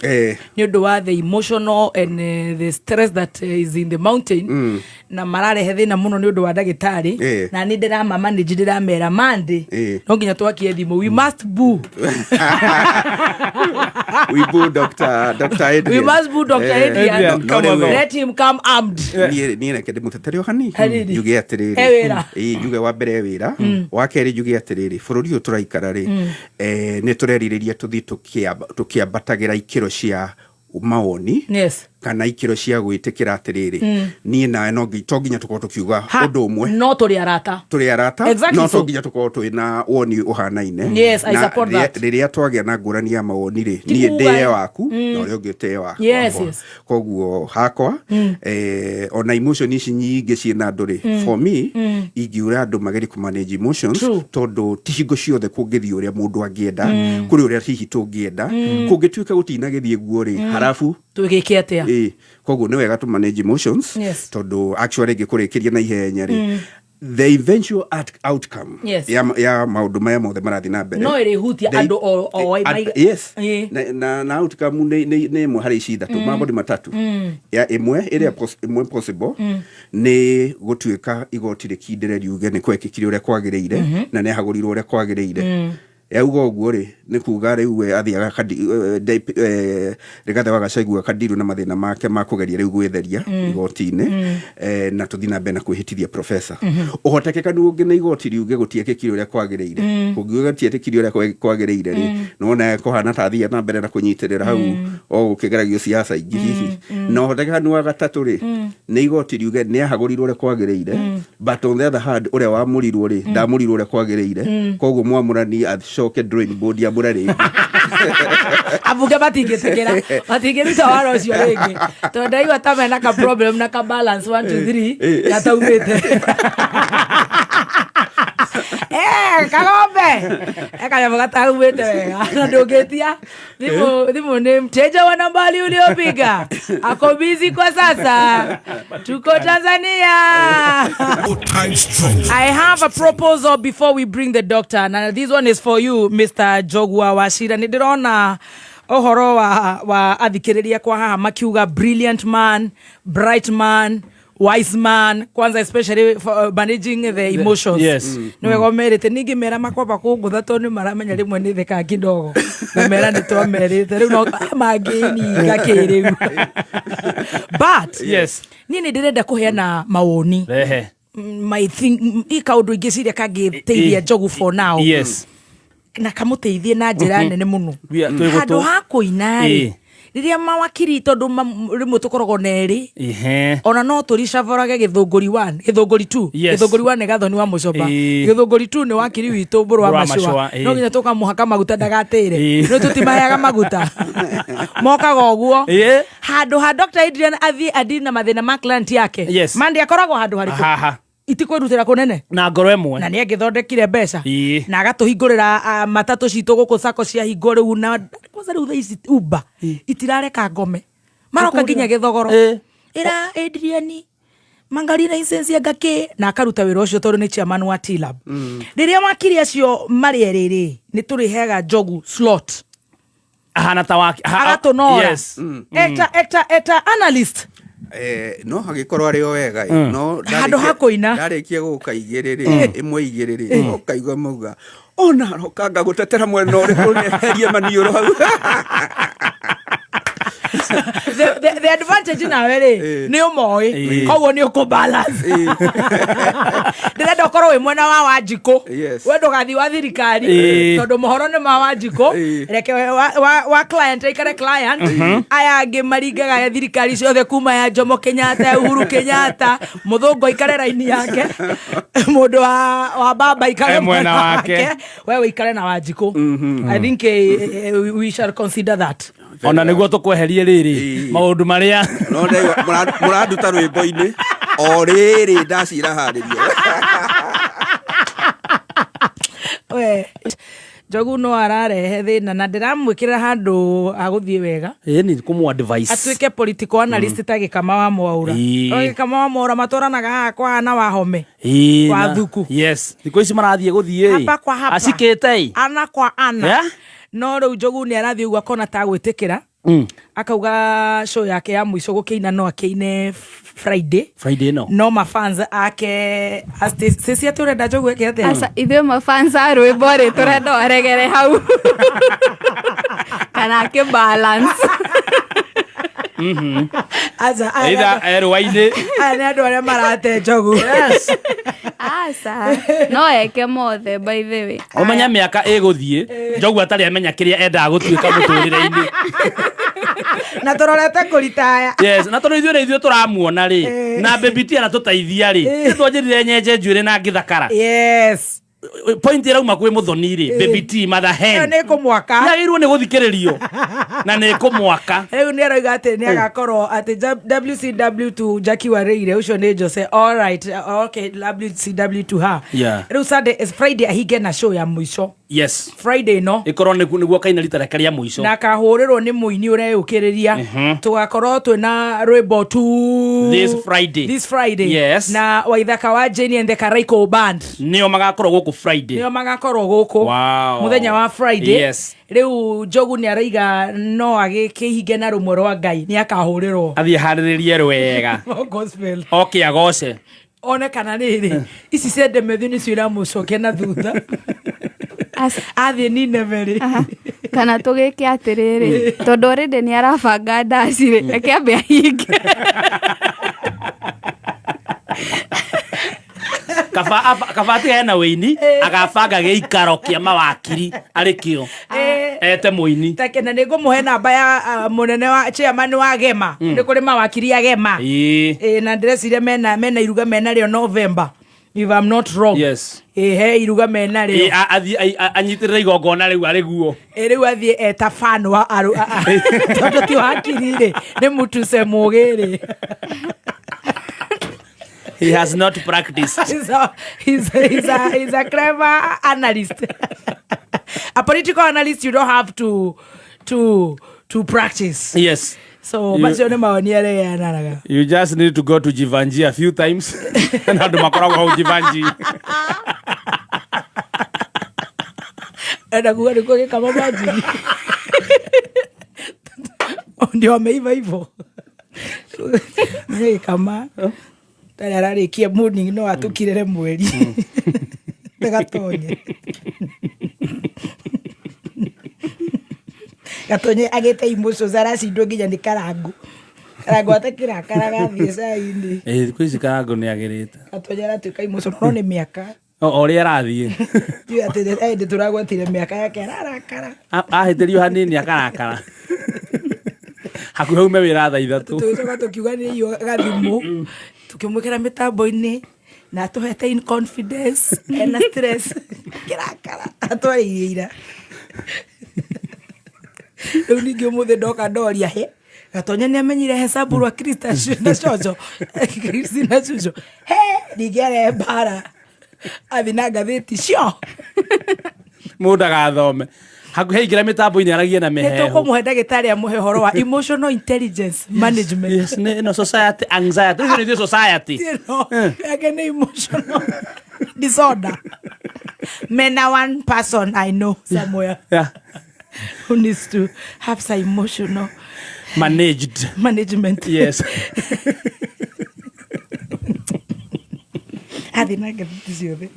nĩ ũndũ wa the emotional and the stress that is in the mountain, na mararehe thĩna mũno nĩ ũndũ wa ndagĩtarĩ. Na nĩ ndĩramamanage, ndĩramera mande no nginya twakie thimũ, we must boo.
We boo Dr. Adrian.
We must boo Dr. Adrian.
No rĩu
Let him come armed.
Niĩ reke ndĩmũtetere o hanini.
Hanini.
Njuge atĩrĩrĩ.
He wĩra.
Ĩĩ, njuge wa mbere wĩra wa kerĩ, njuge atĩrĩrĩ, bũrũri ũyũ tũraikara rĩ, nĩ tũrerirĩria tũthiĩ tũkĩambatagĩra ikĩro cia mawoni kana ikĩro cia gwĩtĩkĩra atĩrĩrĩ, niĩ nawe no to nginya tũkorwo tũkiuga ũndũ ũmwe.
No tũrĩ arata.
Tũrĩ arata. No
so.
To nginya tũkorwo twĩ na woni ũhanaine.
Yes, I
Na
support that.
Rĩrĩa twagĩa na ngũrani ya mawoni rĩ,
Ti
niĩ
kuga
ndĩe waku na ũrĩa ũngĩ ũtĩe wakwa. Koguo hakwa ona emotion ici nyingĩ ciĩna andũ rĩ, for me ingiuga andũ magerie kũ manage emotions. Tondũ ti hingo ciothe kũngĩthiĩ ũrĩa mũndũ angĩenda, kũrĩ ũrĩa hihi tũngĩenda kũngĩtuĩka gũtinagĩthiĩ guo rĩ, harabu
Twĩgĩke atĩa?
Ĩ, koguo nĩ wega tũ manage emotions. Tondũ actually ngĩkũrĩkĩria na ihenya rĩ, the eventual outcome ya maũndũ maya mothe marathiĩ na mbere
No ĩrĩhutia andũ o
Yes. Na outcome nĩ ĩmwe harĩ ici ithatũ, mambo nĩ matatũ. Ya ĩmwe ĩrĩa ĩmwe possible nĩ gũtuĩka igoti rĩkindĩre riuge nĩ kwekĩkire ũrĩa kwagĩrĩire na nĩ ahagũrirwo ũrĩa kwagĩrĩire. Yauga ũguo rĩ, nĩ kuga rĩu we athiaga Rigathĩ wa Gachagua akandiru na mathĩna make ma kũgeria rĩu gwĩtheria igoti-inĩ, na tũthiĩ na mbere na kwĩhĩtithia professor. Ũhotekekanu ũngĩ nĩ igoti riuge gũtiekĩkire ũrĩa kwagĩrĩire. Kũngiuga gũtietĩkire ũrĩa kwagĩrĩire rĩ, nĩwona kũhana ta athiĩ na mbere na kũnyitĩrĩra hau o gũkĩgeragio siasa ingĩ hihi. Na ũhotekekanu wa gatatũ rĩ, nĩ igoti riuge nĩ ahagũrirwo ũrĩa kwagĩrĩire, but on the other hand ũrĩa wamũrirwo rĩ, ndamũrirwo ũrĩa kwagĩrĩire, koguo mwamũrani acoke drawing board amũre rĩngĩ.
Ambunge matingĩtĩkĩra, matingĩruta wara ũcio rĩngĩ, tondũ ndaigua ta mena ka problem na ka balance 1 2 3 gataumĩte. Kagombe kanyamũ gataumĩte wega, na ndũngĩtia thimũ. Thimũ nĩ mteja wa nambari uliopiga ako busy kwa sasa, tuko Tanzania. I have a proposal before we bring the doctor. And this one is for you, Mr. Jogwa Wachira. Nĩ ndĩrona ũhoro wa athikĩrĩria kwa haha makiuga brilliant man, bright man, wise man, kwanza especially for managing the emotions. Nĩ wega ũmerĩte, ningĩ mera makwamba kũngũtha tondũ nĩ maramenya rĩmwe nĩ thekaga kidogo, ngũmera nĩ twamerĩte rĩu no mangĩninga kĩrĩu, but niĩ nĩ ndĩrenda kũheana mawoni.
Rehe.
My thing, i kaũndũ ingĩciria kangĩteithia Njogu for now na kamũteithie na njĩra nene mũno.
Twĩ
Handũ ha kũina rĩ, rĩrĩa mawakiri, tondũ rĩmwe tũkoragwo na erĩ, ona no tũricaborage gĩthũngũri 1, gĩthũngũri 2. Gĩthũngũri 1 nĩ Gathoni wa Mũcoba, gĩthũngũri 2 nĩ wakiri witũ Mbũrũ wa
Mbũrũ wa
Macũa.
Macũa,
No nginya tũkamũhaka maguta ndagatĩre. No tũtimaheaga maguta, mokaga ũguo. Handũ ha Dr. Adrian athiĩ adili na mathĩna ma client yake, mande akoragwo handũ harĩkũ?
Haha.
Itikwĩrutĩra kũnene.
Na ngoro ĩmwe.
Na nĩ angĩthondekire mbeca na agatũhingũrĩra matatũ citũ gũkũ sako ciahingwo rĩu, na kwanza rĩu thaa ici Uber itirareka ngome, maroka nginya gĩthogoro. Ĩra Adrian mangari license anga kĩ, na akaruta wĩra ũcio tondũ nĩ chairman wa T-Lab. Rĩrĩa wakiri acio marĩ erĩ rĩ, nĩ tũrĩheaga Njogu slot.
Ahana ta wa
Agatũnora. Eta analyst.
No hagĩkorwo arĩ o wega ĩ, no
Handũ ha kũina.
Ndarĩkia gũka igĩrĩ rĩ, ĩmwe igĩrĩ rĩ, ũkaigua mauga ona rokanga gũtetera mwena ũrĩkũ, herie maniũrũ hau.
The advantage nawe rĩ, nĩ ũmoĩ, koguo nĩ ũkũ balance. Ndĩrenda ũkorwo wĩ mwena wa Wanjikũ.
Yes.
We ndũgathiĩ wa thirikari
Ĩĩ.
tondũ mohoro nĩ ma Wanjikũ.
Ĩĩ.
Reke wa client aikare client. Aya angĩ maringaga ya thirikari ciothe kuma ya Jomo Kenyatta, ya Uhuru Kenyatta, mũthũngũ aikare raini yake, mũndũ wa baba aikare
E mwena wake.
We wĩikare na Wanjikũ. I think we shall consider that.
Ona nĩguo tũkweherie rĩrĩ
Ĩĩ.
maũndũ marĩa
No ndaigua mũranduta rwĩmbo-inĩ o rĩrĩ ndacira harĩrio.
We Njogu no ararehe thĩna na ndĩramwĩkĩrĩra handũ agũthiĩ wega.
Ĩni kũmũ advice.
Atuĩke political analyst ta Gĩkama wa Mwaũra.
Ĩĩ.
O Gĩkama wa Mwaũra matwaranaga haha kwa hana Wahome.
Ĩĩ,
Kwa Thuku.
Yes, thikũ ici marathiĩ gũthiĩ
Hapa kwa hapa.
Acikĩte ĩ.
Ana kwa ana.
Yeah?
No rĩu Njogu nĩ arathiĩ ũguo akona ta gwĩtĩkĩra. Akauga show yake ya mũico gũkĩina no akĩine Friday.
Friday ĩno.
No mafans ake Stacy atĩ ũrenda Njogu eke atĩa?
Aca ithuĩ mafans a rwĩmbo rĩ, tũrenda oregere hau kana akĩ balance.
Aca, aya nĩ
Either erũa-inĩ.
Aya nĩ andũ arĩa marate Njogu.
Yes.
Aca no eke mothe, by the way.
Ũmenya mĩaka ĩgũthiĩ Njogu atarĩ amenya kĩrĩa endaga gũtuĩka mũtũrĩre-inĩ.
Na tũrorete kũritaya.
Yes, na tondũ ithuĩ nĩ ithuĩ tũramuona rĩ, na Baby T aratũteithia rĩ, nĩ twanjĩrire nyenje njuĩrĩ na ngĩthakara.
Yes.
Point ĩrauma kwĩ Mũthoni rĩ, Baby T, mother
Ĩyo
hen.
nĩ kũmwaka.
Yagĩrĩirwo nĩ gũthikĩrĩrio na nĩ kũmwaka.
Rĩu nĩ aroiga atĩ nĩ agakorwo atĩ WCW to Jackie Wareire ũcio nĩ Jose. All right. Okay, WCW to her.
Yeah.
Rĩu Sunday is Friday ahinge na show ya mũico.
Yes.
Friday no.
Ĩkorwo nĩguo kaina rita rĩake rĩa mũico.
Na akahũrĩrwo nĩ mũini ũreyũkĩrĩria. Tũgakorwo twĩna rwĩmbo tu
This Friday.
This Friday.
Yes.
Na Waithaka wa Jane and the Karaiko Band.
Nĩo magakorwo gũkũ Friday.
Nĩo magakorwo gũkũ.
Wow.
Mũthenya wa Friday.
Yes.
Rĩu Njogu nĩ araiga no agĩkĩhinge na rũmwe rwa Ngai nĩ akahũrĩrwo.
Athiĩ harĩrĩrie rwega.
Gospel.
Oke agoce.
One kana rĩrĩ ici cia Ndemethi nĩcio iramũcokia na thutha.
Aca.
Athiĩ Nineve rĩ.
Aha. Kana tũgĩke atĩrĩrĩ, tondũ already nĩ arabanga ndaci rĩ, reke ambe ahinge.
Kaba atigane na wĩini, agabanga gĩikaro kĩa mawakiri arĩ kĩo. Ete mũini.
Take na nĩ ngũmũhe namba ya mũnene wa chairman wa Gema. Nĩ kũrĩ mawakiri a Gema.
Ĩĩ.
Ĩĩ, na ndĩreciria mena iruga mena rĩo November. If I'm not wrong.
Yes.
Ĩĩ, he iruga mena
Ĩĩ,
rĩo.
athiĩ anyitĩrĩre igongona rĩu arĩ guo.
Ĩĩ, rĩu athiĩ eta fan wa aru tondũ ti wakiri rĩ, nĩ mũtuse mũgĩ rĩ.
He has not practiced.
He's a clever analyst. A political analyst, you don't have to practice.
Yes.
So, macio nĩ mawoni arĩa yanaraga.
You just need to go to Jivanji a few times. Na andũ makoragwo hau Jivanji.
Enda kuga nĩkuo gĩkama manjiri. Ndio ameiva hivyo. Gĩkama. Tarĩ ararĩkia morning no atũkirĩre mweri. Gatonye. Gatonye agĩte emotions aracindwo nginya nĩ Karangu. Karangu atakĩrakara gathiĩ cai-inĩ.
Ĩĩ, thikũ ici Karangu nĩ agĩrĩte.
Gatonye aratuĩka emotional no nĩ mĩaka.
O ũrĩa arathiĩ.
Ndiũĩ atĩ hĩndĩ tũragwetire mĩaka yake ararakara.
Ahĩtĩrio hanini akarakara. Hakuhĩ aume wĩra thaa 3.
Tũgĩcoka tũkiuga nĩ iyo gathimũ. Tũkĩmwĩkĩra mĩtambo-inĩ na atũhete in confidence ena stress kĩrakara atwarĩirie ira. Rĩu ningĩ ũmũthĩ ndoka ndoria he Gatonya nĩ amenyire hesabu rwa Krista na coco. Kristi na cucu. He ningĩ arehe mbara. Athi na ngathĩti cio.
Mũndũ ndagathome. Hakuhĩ aingĩra mĩtambo-inĩ aragie na
Nĩ
mĩhehu.
tũkũmũhe ndagĩtarĩ amũhe ũhoro wa emotional intelligence management.
Yes, nĩ ĩno society anxiety. Rĩu nĩ ithuĩ society.
Ĩno yake nĩ emotional disorder. Mena one person I know somewhere
Yeah.
who needs to have some emotional
Managed.
management.
Yes.
Athi na ngathĩti ciothe.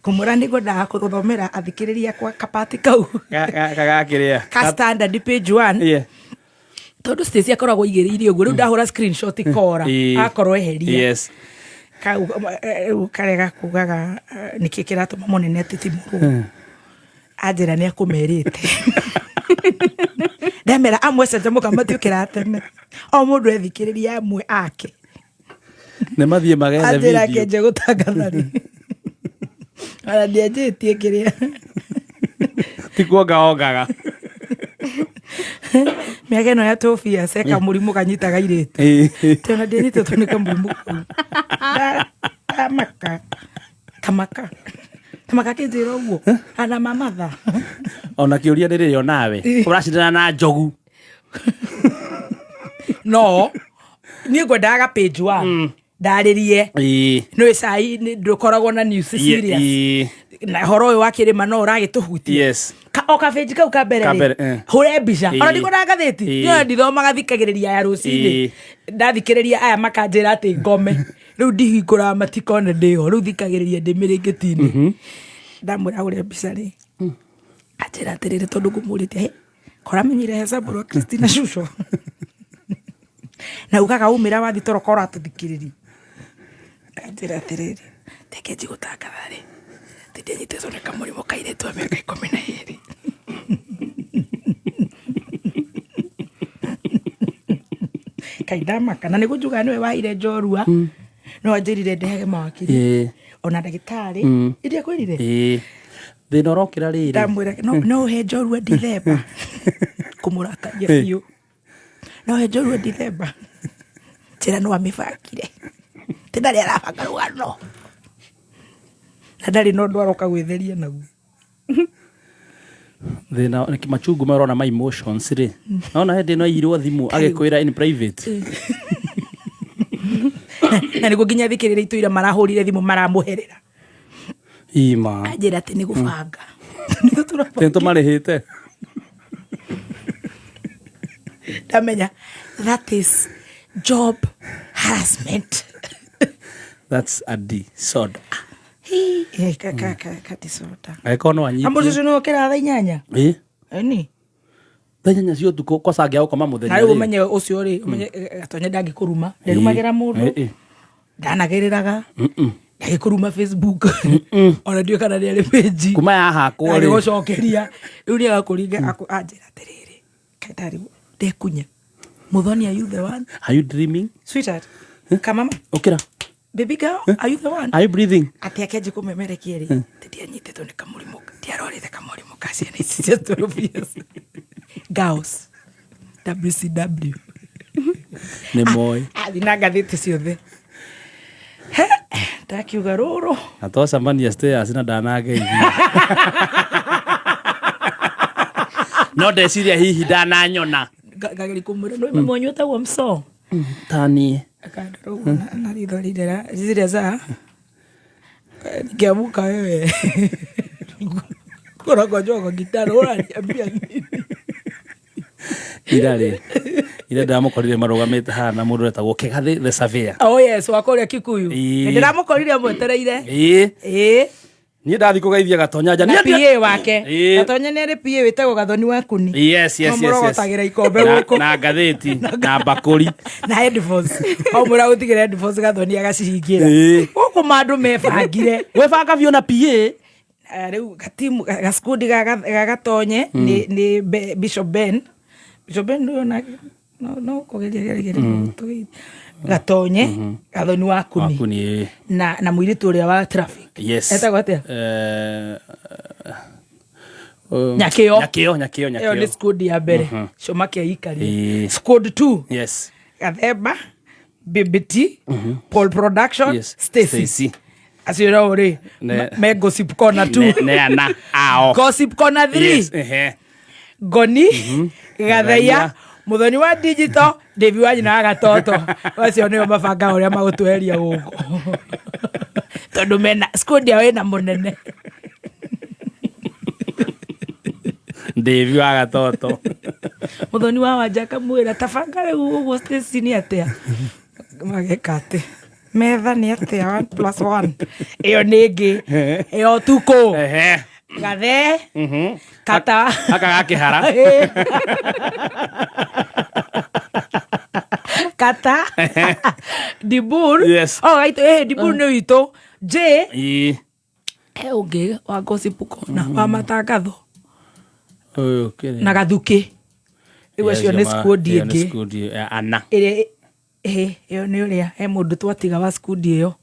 Kũmũra nĩ ngwendaga gũthomera athikĩrĩria kwa kapati kau.
Gagakĩrĩa.
Ka standard page 1.
Yeah.
Tondũ Stacy akoragwo igĩrĩire ũguo rĩu ndahũra screenshot ikora
Ĩĩ.
akorwo eheria.
Yes.
Rĩu karega kugaga nĩkĩ kĩratũma mũnene atĩ ti mũrũgũ. Anjĩra nĩ akũmerĩte. Ndamera amwe canjamũka matiũkĩraga tene. O mũndũ ethikĩrĩria amwe ake.
Nĩ mathiĩ magethe
Anjĩra
video.
akĩanjia gũtangatha rĩ. Ona ndianjĩtie kĩrĩa.
Ti kuonga ongaga.
Mĩaka ĩno ya 12 years eka mũrimũ kanyitaga airĩtu. Tena ndianyitĩtwo nĩ kamũrimũ kau. Ndamaka. Tamaka. Tamaka kĩnjĩra ũguo. Ana mamatha.
Ona kĩũria nĩ rĩrĩ onawe. Ũracindana na njogu.
No, niĩ ngwendaga ga page one. Ndarĩrie. Nĩ cai ndũkoragwo na news serious. Na horo ũyũ wa kĩrĩma no ũragĩtũhutia.
Yes.
O kabenji kau ka mbere
Ka
rĩ,
mbere, eh.
hũre mbica. Ona ndikwendaga ngathĩti. Niĩ ona ndithomaga thikagĩrĩria aya rũcinĩ. Ndathikĩrĩria aya makanjĩra atĩ ngome. Rĩu ndihingũraga matikone ndĩho. Rĩu thikagĩrĩria ndĩ mĩrĩngĩti-inĩ. Ndamwĩra hũre mbica rĩ. Anjĩra atĩrĩrĩ tondũ ngũmũrĩtie "Hĩ, koramenyire hesabu rwa Christina Shusho. Na ugaga umĩra wathi toro korwo atũthikĩrĩria. Anjĩra atĩrĩrĩ, reke nji gũtangatha rĩ, atĩ ndianyitĩtwo nĩ kamũrimũ ka airĩtu a mĩaka 12. Kaĩ ndamaka, na nĩguo njugaga nĩwe waheire njorua, no anjĩrire ndehage mawakiri, ona ndagĩtarĩ, iria kwĩrire?
Thĩna ũrokĩra rĩrĩ.
Ndamwĩra no ũhe njorua Dithemba, kũmũrakaria biũ. No ũhe njorua Dithemba, njĩra no amĩbangire, ti ndarĩ arabanga rũgano, na ndarĩ na ũndũ aroka gwĩtheria naguo.
Thĩna machungu marona ma emotions rĩ. Naona hĩndĩ ĩno aiyirwo thimũ agĩkwĩra in private.
Na nĩguo nginya thikĩrĩria itũira marahũrire thimũ maramũherera.
Ima.
Anjĩra atĩ nĩ gũbanga. Nĩguo tũrabanga.
Tĩ tũmarĩhĩte.
Ndamenya that is job harassment.
That's a disorder.
Ka disorder.
Angĩkorwo no anyitwo.
Ambo ũcio nĩ ũkĩra thaa 8.
Ĩ?
Ĩni.
Thaa 8 cia ũtukũ kwaca angĩaga gũkoma mũthenya
Na rĩu
rĩ.
ũmenye ũcio rĩ, ũmenye Gatonye ndangĩkũruma. Nderumagĩra mũndũ. Ndanagĩrĩraga. Ndagĩkũruma Facebook. Ona ndiũĩ kana nĩ arĩ page.
Kuma yahakwo rĩ.
Agĩgũcokeria. Rĩu nĩ agakũringa anjĩra atĩrĩrĩ. Kaĩ ndarĩ ndekunya. Muthoni, are you the one?
Are you dreaming?
Sweetheart. Kamama.
Ũkĩra.
Baby girl, are you the one?
Are you breathing?
Atĩ akĩanjia kũmemerekia rĩ, atĩ ndianyitĩtwo nĩ kamũrimũ, ndiarorete kamũrimũ ka ciana ici cia 12 years. Girls, WCW.
Nĩ moĩ.
Athiĩ na ngathĩti ciothe. He, ndakiuga rũrũ.
Na twacemania stairs na ndanangeithia. No ndeciria hihi ndananyona.
Ngageria kũmwĩra nĩ mama wanyu wĩtagwo Msoo.
Taniĩ.
Akandora ũguo na ritho rĩrĩa zile za nikiamuka wewe unakojoa kwa kitanda unaniambia nini?
Ira rĩ, ira ndĩramũkorire marũgamĩte haha na mũndũ wetagwo Kĩgathĩ the surveyor.
Oh yes, wa kũrĩa Kikuyu.
Ĩĩ.
Ndĩramũkorire amwetereire.
Ĩĩ.
Ĩĩ.
Niĩ ndathiĩ kũgeithia Gatonya nja.
Na
Niĩ
PA wake.
Ĩĩ.
Gatonya nĩ arĩ PA wĩtagwo Gathoni wa Kuni.
Yes, yes, yes, yes.
Amũrogotagĩra ikombe
Na-
gũkũ.
Na ngathĩti na mbakũri.
Na headphones. O mwĩra gũtigĩra headphones Gathoni agacihingĩra.
Ĩĩ.
Gũkũ mandũ mebangire.
Webanga biũ na PA.
Rĩu gatimu gakundi ga Gatonye nĩ Bishop Ben. Bishop Ben ndũĩ onake no kũgeria geria Gatonye Gathoni wa Kuni.
Wakuni, ĩĩ.
Na mũirĩtu ũrĩa wa traffic.
Yes.
Etagwo atĩa?
Nyakĩo.
Nyakĩo.
Nyakĩo, Nyakĩo,
Ĩyo
Nyakĩo.
nĩ squad ya mbere. Cio makĩikaria.
Ĩĩ.
Squad 2.
Yes.
Gathemba, BBT, Paul Production,
Yes.
Stacy.
Stacy.
Acio nao rĩ, me Gossip Corner 2.
Neana ao.
Gossip Corner 3.
Yes, ehe.
Ngoni, Gathaiya,
Gathaiya.
Muthoni wa digital, Davy wa nyina wa Gatoto. Acio nĩo mabangaga ũrĩa magũtweheria gũkũ. Tondũ mena squad yao ĩna mũnene.
Davy wa Gatoto.
Muthoni wa Wanja akamwĩra tabanga rĩu ũguo Stacy nĩ atĩa? Mageka atĩ metha nĩ atĩa 1 plus 1. Ĩyo nĩ ĩngĩ. Ĩyo tukũ.
Ehe.
Gathe. Kata.
Haka gakĩhara.
Kata Dibur.
Yes.
Oh, gaitũ eh Dibur nĩ witũ. J
Ĩĩ.
He ũngĩ wa gossip corner wa matangatho
Ũyũ kĩrĩa.
na Gathuki. Rĩu acio nĩ squad
Ĩyo nĩ
ĩngĩ.
squad ya ana.
Ĩrĩa ĩhĩ ĩyo nĩ ũrĩa he mũndũ twatiga wa squad ĩyo.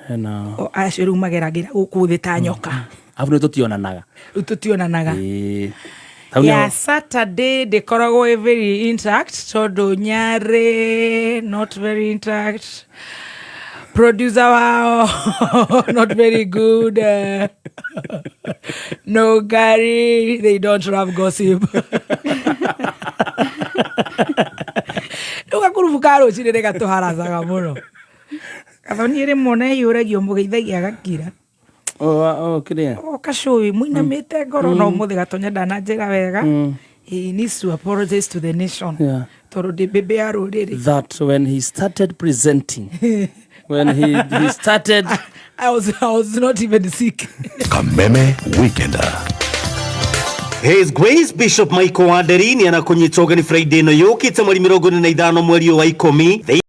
Hena.
O acio rĩu mageragĩra gũkũ thĩ ta nyoka.
Abu nĩ tũtionanaga.
Rĩu tũtionanaga.
Ĩĩ. Hau
Ya
nĩho-
Saturday ndĩkoragwo ĩ very intact tondũ Nyarĩ not very intact, producer wao not very good, no Gary, they don't love gossip. Rĩu gakurubu ka rũcinĩ nĩ gatũharacaga mũno. Gathoni rĩmwe ona ĩhiũragio mũgeithagia gakira.
Oh, oh, kĩrĩa.
O kacũi mũinamĩte ngoro no mũthĩ gatonya ndananjĩra wega. He needs to apologize to the nation tondũ ndĩ mbĩmbĩ ya rũrĩrĩ.
That when he started presenting, when he started
I was not even sick.
Kameme Weekender.
His Grace Bishop Michael Wanderi nĩ anakunyita ũgeni Friday ĩno yũkĩte mweri 45 mweri ũyũ wa 10.